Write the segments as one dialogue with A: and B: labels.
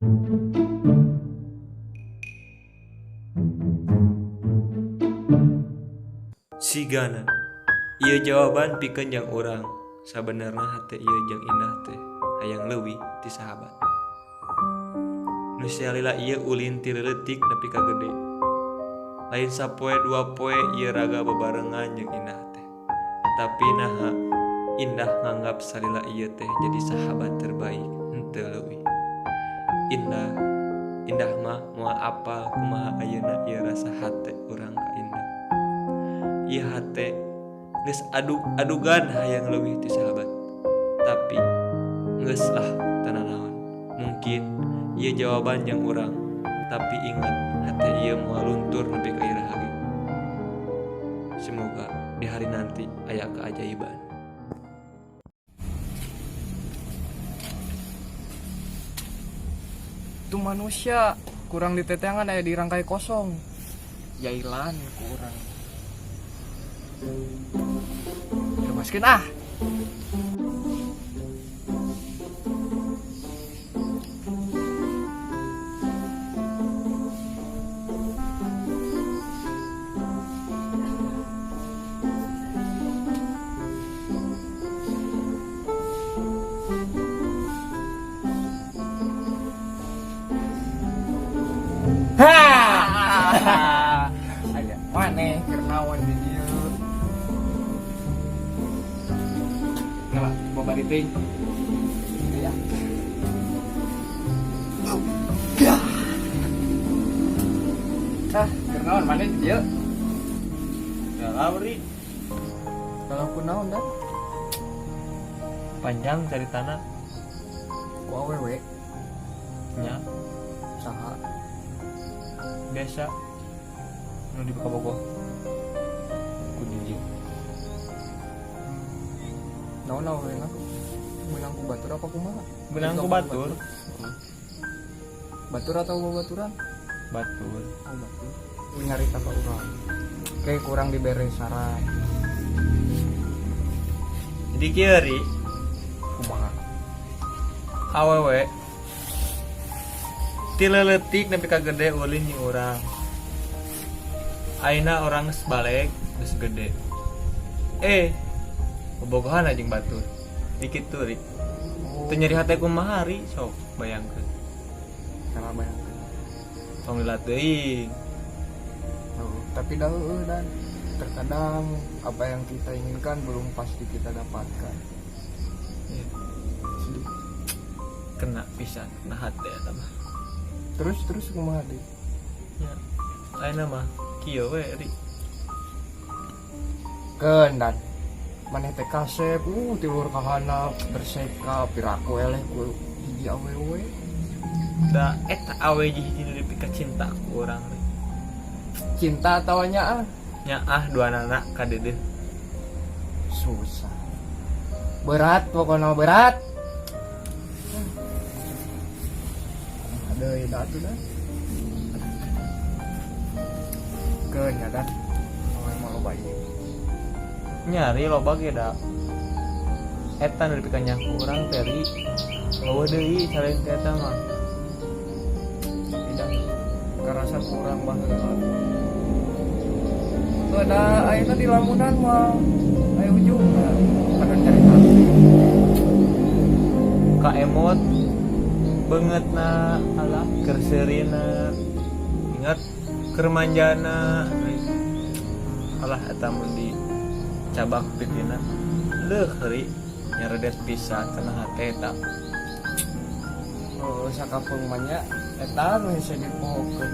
A: Sigana ieu jawaban pikeun jang urang, sabenerna hate ieu jeung Indah teh hayang leuwih ti sahabat. Nu salila ieu ulin ti leutik nepi ka gede. Lain sapoe dua poe ieu raga bebarengan jeung Indah teh. Tapi naha Indah nganggap salila ieu teh jadi sahabat terbaik henteu leuwih. Indah Indah mah moal apal kumaha ayeuna ieu rasa hate urang ka Indah. Ieu hate geus adug-adugan hayang leuwih ti sahabat. Tapi geus lah teu nanaon. Mungkin ieu jawaban jang urang, tapi ingat hate ieu moal luntur nepi ka iraha ge. Semoga di hari nanti aya keajaiban.
B: Itu manusia kurang diteteangan aya di rangkai kosong. Jailan kurang. Masukin ah. Ha! Aya maneh keur naon di dieu? Kela, babari teuing. Ya. Ah, keur naon maneh di dieu?
A: Galau, Ri.
B: Galau ku naon dan?
A: Panjang caritana.
B: Ku awewe?
A: Nya.
B: Saha?
A: Biasa nu di Kabogoh ku jijik.
B: Naon awewena? Meunang ku batur apa kumaha?
A: Meunang ku batur.
B: Batur atau babaturan?
A: Batur.
B: Oh, batur. Nyarita ka urang. Kayak kurang dibere saran.
A: Jadi kieu, Ri.
B: Kumaha?
A: Awewe ti leutik nepi ka gede ulin jeung urang. Ayeuna urang geus balik, geus gede. Bobogohan jeung batur. Dikit tuh, Ri. Teu nyeri hate kumaha, Ri, sok bayangkeun.
B: Salah bayangkeun.
A: Tong lila teuing.
B: Oh, tapi dah heueuh dan terkadang apa yang kita inginkan belum pasti kita dapatkan.
A: Iya.
B: Sedih.
A: Kena pisan, kena hate eta mah.
B: Terus kumaha deui?
A: Ya. Ayeuna mah kieu we, Ri.
B: Keun dan maneh teh kasep, ti luhur ka handap berseka piraku eleh ku hiji awewe.
A: Da eta awe hiji nu dipika cinta ku urang, Ri.
B: Cinta atawa nyaah?
A: Nyaah duanana ka deudeuh.
B: Susah. Berat pokona berat. Deui da atuh da. Keun nya dan awe mah loba ieu.
A: Nyari loba ge da. Eta nu dipika nyaah ku urang teh, Ri. Eueuh deui salain ti eta mah.
B: Tapi da karasa ku urang baheula. Tuh da ayeuna di lamunan mah aya ujungna pada carita.
A: Ka emot beungeutna alah keur seurina ingat keur manjana alah eta mun di cabak pitina leuh ri nyaredet pisan kana hate eta.
B: Oh, sakapeung mah nya eta nu hese dipohokeun.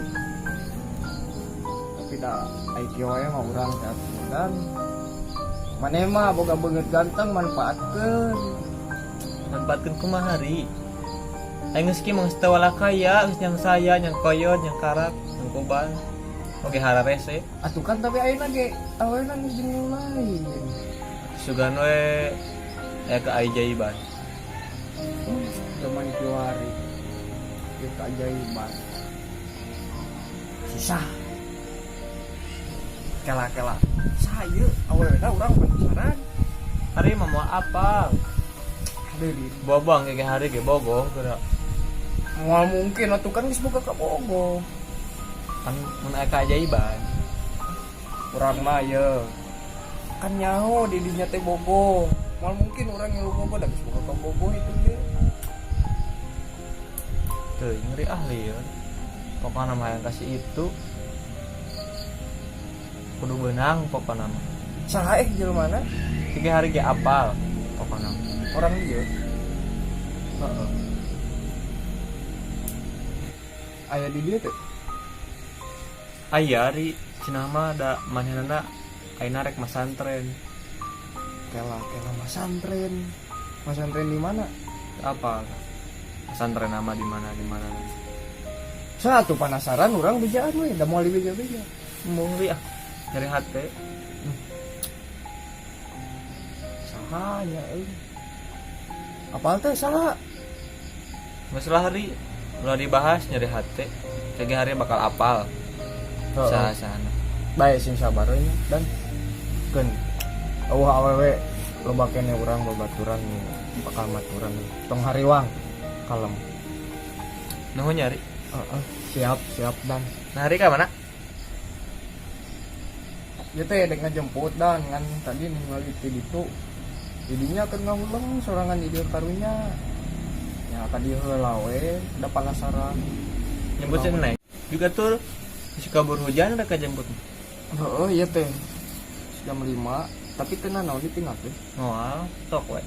B: Tapi da ai kieu wae mah urang teh atuh dan maneh mah boga beungeut ganteng manfaatkeun.
A: Manfaatkeun kumaha, Ri? Aing geus kieu mah geus teu walakaya, geus nyang saya, nyang koyot, nyang karak, nyang kuban. Oge hararese.
B: Atuh kan tapi ayeuna ge awena geus jeung nu lain.
A: Sugan we aya keajaiban.
B: Zaman kiwari. Ieu keajaiban. Susah. Kela-kela. Saha ieu awena urang penasaran.
A: Hari mah moal apal.
B: Deui.
A: Bobong ge hari ge bogoh geura.
B: Moal mungkin atuh kan geus boga kabogoh.
A: Kan mun aya keajaiban.
B: Urang mah ye. Kan nyaho di dinya teh bogoh. Moal mungkin urang ngilu bogoh da geus boga kabogoh itu ge.
A: Teuing ri ah lieur. Pokona mah hayang kasih itu. Kudu beunang pokona mah.
B: Saha jelema na?
A: 3 hari ge apal pokona mah.
B: Orang dieu.
A: Heeh.
B: Aya di dieu teh.
A: Aya ri cenah mah da manehna ayeuna rek masantren.
B: Kela kela masantren. Masantren di mana?
A: Apa? Pesantren nama di mana di mana?
B: Satu penasaran urang bejaan we, da moal dibeja-beja.
A: Embung ri ah. Nyeri hate.
B: Saha nya euy? Apal teh saha?
A: Masalah hari ulah dibahas nyeri hate. 3 hari bakal apal.
B: Heeh.
A: Saha-sahana.
B: Bae sing sabar we nya dan keun. Eueuh awewe loba kene urang babaturan bakal maturan. Tong hariwang kalem.
A: Nuhun nyari.
B: Heeh, siap siap dan.
A: Nah hari ka mana?
B: Ieu teh dek ngajemput dan ngan tadi ningali ti ditu. Jadinya keur ngahuleng sorangan di dieu karunya. Ya tadi heula we, da penasaran.
A: Nyebut sih neng. Juga tuh si kabur hujan rek kajemput.
B: Heeh, ieu teh. Jam 5, tapi teu nanaon ditinggalkeun.
A: Moal, sok we.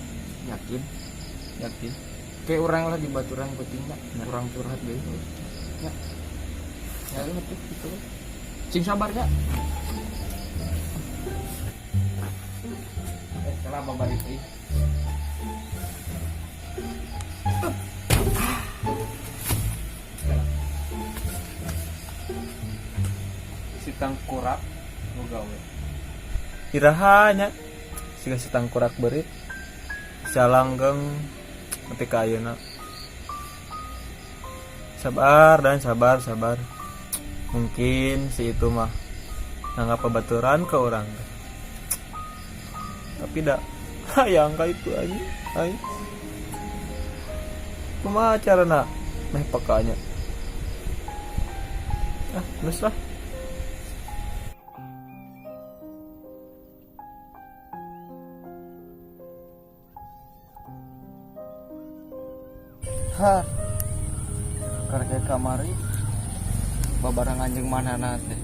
B: Yakin?
A: Yakin.
B: Kayak urang lah di baturan peuting nya,
A: Nah.
B: urang curhat deui. Ya. Ya lu tuh gitu. Sing sabar ya. Kenapa balik euy?
A: Si tangkurak nu gawe. Iraha nya siga si tangkurak beurit. Bisa langgeng nepi ka ayeuna. Sabar dan sabar sabar. Mungkin si itu mah nganggap babaturan ke urang teh. Tapi da hayang ka itu aja. Ai. Kumaha carana meh pekanya? Ah, geus lah.
C: Ha. Karek kamari babarengan jeung manana teh.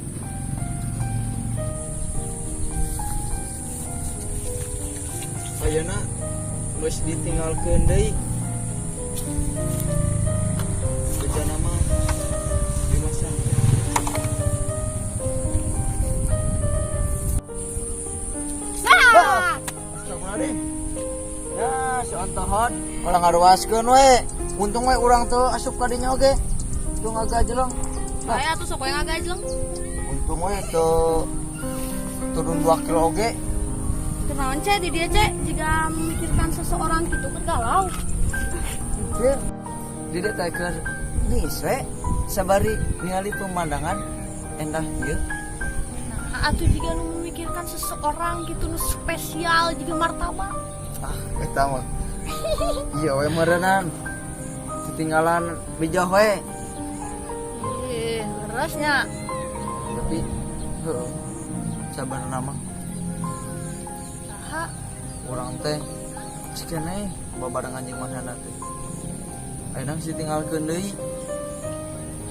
C: Ayeuna geus ditinggalkeun deui. Bejana mah di masa.
D: Ah!
C: Astagfirullahaladzim. Ya, seontohon ulah ngaruaskeun we. Untung we urang teu asup ka dinya oge. Teu ngagajleng.
D: Aya atuh sok we ngagajleng.
C: Untung we teu turun 2 kilo oge.
D: Kunaon ce di dieu ce jika memikirkan seseorang gitu keur galau.
C: Henteu. Di dieu teh keur geus we sabari ningali pemandangan endah ieu.
D: Nah, atuh jika nu memikirkan seseorang gitu nu spesial jiga martabak.
C: Ah, eta mah. Iya we meureunnan. Ketinggalan bijah we.
D: Ih, leresnya.
C: Tapi heuh sabarna mah.
D: Saha?
C: Urang teh cikene babarengan jeung manehna teh. Ayeuna geus ditinggalkeun deui.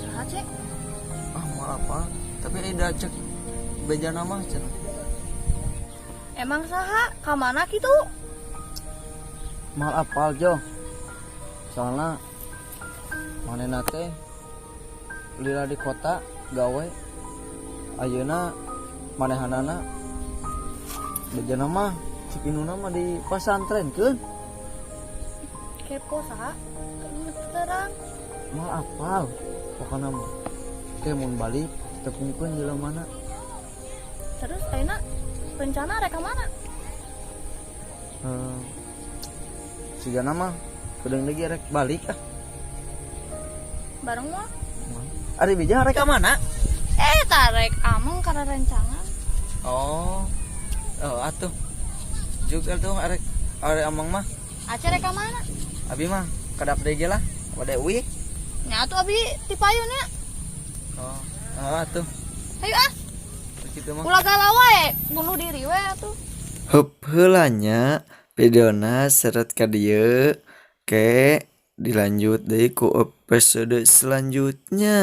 D: Saha ce?
C: Ah, moal apa? Tapi aya cek bejana mah cenah.
D: Emang saha? Ka mana kitu?
C: Moal apal jo. Soalna manehna teh lila di kota gawe. Ayeuna manehanana bejana mah cek induna mah di pasantrenkeun.
D: Kepo saha? Terang.
C: Moal apal pokona mah. Ke mun balik tepungkeun jelema mana.
D: Terus ayeuna rencana rek ka mana?
C: Sigana mah kudu deui rek balik ah.
D: Bareng mah?
C: Ari bija rek ka mana?
D: Tarek ameng karena rencana.
C: Oh. Oh, atuh. Juga tuh arek arek ameng mah.
D: Aca rek ka mana?
C: Abi mah kadap deui ge lah. Bade uih.
D: Nya Nya atuh abi ti payun ya.
A: Oh, ah tuh.
D: Ayo ah,
A: Kitu mah.
D: Ulah galau wae, bunuh diri we atuh.
E: Hup heula nya videona seret ka dieu ke dilanjut deui ku episode selanjutnya.